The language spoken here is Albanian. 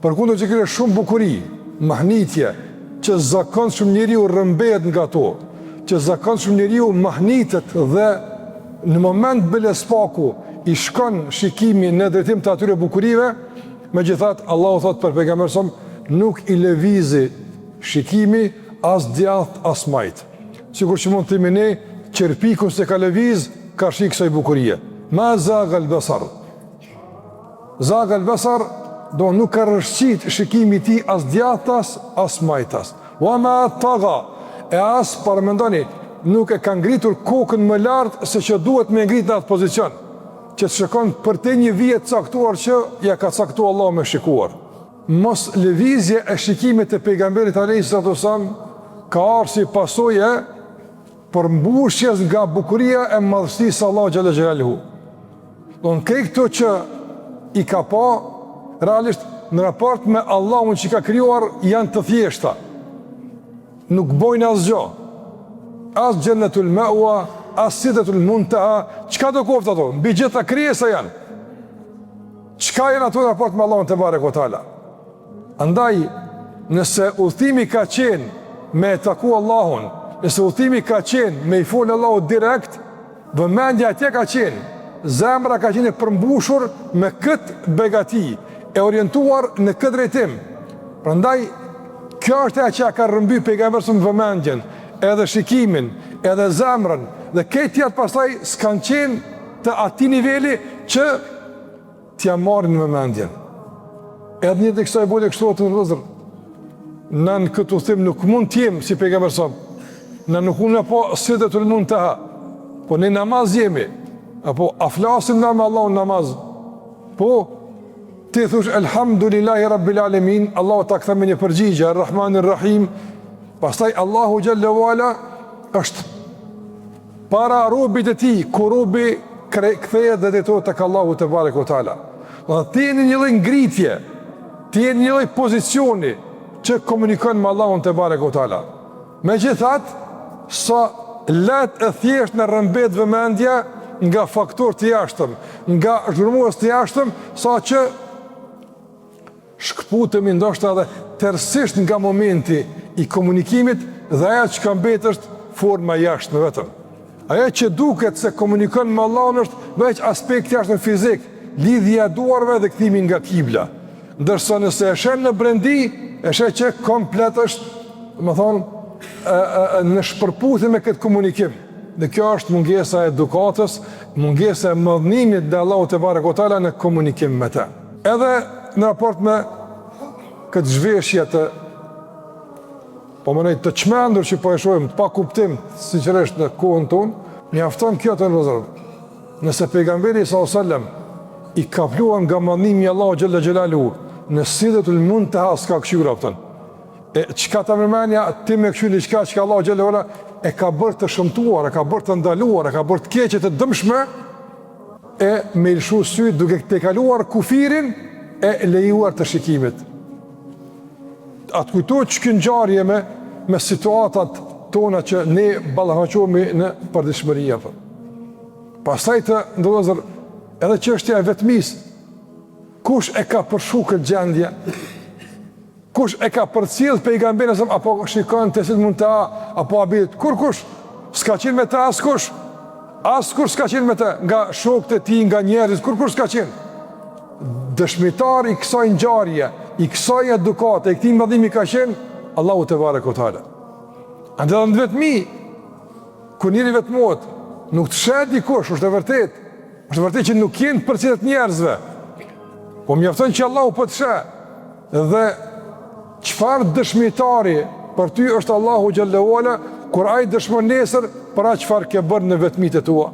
Përkundër që kishte shumë bukuri, mahnitje, që zakonshëm njeriu rrëmbehet nga to, që zakonshëm njeriu mahnitet dhe në moment bile s'paku i shkon shikimi në drejtim të atyre bukurive, megjithatë Allahu thotë për pejgamberin sa nuk i lëvizi shikimi as djathtë as majtë. Sikur që mund të themi ne, qerpikun s'e ka lëviz, karshi kësaj bukurie. Ma zagal besar. Zagal besar, do nuk ka rrëshqit shikimi i tij as djathtas, as majtas. Wa ma taga, e as paramendoni, nuk e ka ngritur kokën më lart se që duhet me ngrit në atë pozicion, që të shikon përtej një vije të caktuar që ja ka caktuar Allahu me shikuar. Mos lëvizja e shikimit të pejgamberit alayhi salatu wasallam ka ardhur si pasojë e përmbushjes nga bukuria e madhështisë së Allahut xhelle xhelaluhu. Domethënë krejt këto që i ka pa, realisht në raport me Allahun që i ka krijuar janë të thjeshta. Nuk bojnë asgjë. As xhennetul meua, as sidretul munteha, çka do koftë ato, mbi gjitha krijesa janë. Çka janë ato në raport me Allahun tebareke ve teala? Andaj, nëse udhëtimi ka qenë me e taku Allahun, nëse udhëtimi ka qenë me i folë Allahut direkt, vëmendja atje ka qenë, zemra ka qenë e përmbushur me këtë begati, e orientuar në këtë drejtim. Prandaj, kjo është ajo që ia ka rrëmby pejgamberit s.a.s. vëmendjen, edhe shikimin, edhe zemrën, dhe krejt tjerat pastaj s'kanë qenë të atij niveli që t'ia marrin vëmendjen. Edhe në jetën e kësaj bote kështu të vëllezër. Na në këtë udhëtim nuk mund të jemi si pejgamberi s.a.s. Na nuk mund me pa Sidretul Munteha. Po në namaz jemi. Apo a flasim na me Allahun në namaz? Po ti thush elhamdulillahi rabbil alamin, Allahu ta kthen me një përgjigje, Ar-Rahmanir Rahim. Pastaj Allahu xhelle ve ala është Para robit të tij, ku robi kthehet dhe drejtohet tek Allahu tebareke ve teala. Dhe ti je në një lloj ngritje, ti je në një lloj pozicioni që komunikon me Allahun tebareke ve teala. Megjithatë, sa lehtë e thjesht na rrëmbet vëmendja nga faktorë të jashtëm, nga zhurmues të jashtëm, sa që Shkëputemi ndoshta edhe tërësisht nga momenti i komunikimit dhe ajo që ka mbet është forma e jashtme vetëm. Ajo që duket se komunikon me Allahun është veç aspekti i jashtëm fizik, lidhja e duarve dhe kthimi nga kibla. Ndërsa nëse e sheh në brendi, e sheh që komplet është, domethonë, e, e, e, në shpërputhje me këtë komunikim. Dhe kjo është mungesa e edukatës, mungesa e madhnimit ndaj Allahut tebareke ve teala në komunikim me të. Edhe në raport me këtë zhveshje të po mendoj të çmendur që po e shohim të pakuptim sinqerisht në kohën tonë, mjafton kjo të vëllezër. Nëse pejgamberi sallallahu alajhi wasallam i kapluar nga madhnimi i Allahut xhelle xhelaluhu në Sidretul Munteha s'ka kqyr apton. E çka ta merr menja ti me kqyr diçka që Allahu xhelle ve ala e ka bërë të shëmtuar, e ka bërë të ndaluar, e ka bërë të keqe të dëmshme, e me i lëshu sytë duke tejkaluar kufirin e lejuar të shikimit. A të kujtohet që kjo ngjarje me, me situatat tona që ne ballafaqohemi në përditshmëri apo. Pastaj të nderuar vëllezër, edhe çështja e vetmisë, kush e ka përshkru këtë gjendje? Kush e ka përcjell pejgamberin a.s. apo shikon te Sidretul Munteha apo habit kurkush s'ka qenë me të askush askush s'ka qenë me të nga shokët e tij nga njerëzit kurkush s'ka qenë dëshmitar i kësaj ngjarje i kësaj edukate i këtij madhimi ka qenë Allahu tebareke ve teala andaj edhe në vetmi kur njeri vetmohet nuk të sheh dikush është e vërtetë është e vërtetë që nuk je në përcjellje të njerëzve po mjafton që Allahu po të sheh Dhe çfarë dëshmitari për ty është Allahu xhelle ve ala kur ai dëshmon nesër për atë çfarë ke bërë në vetmitë e tua.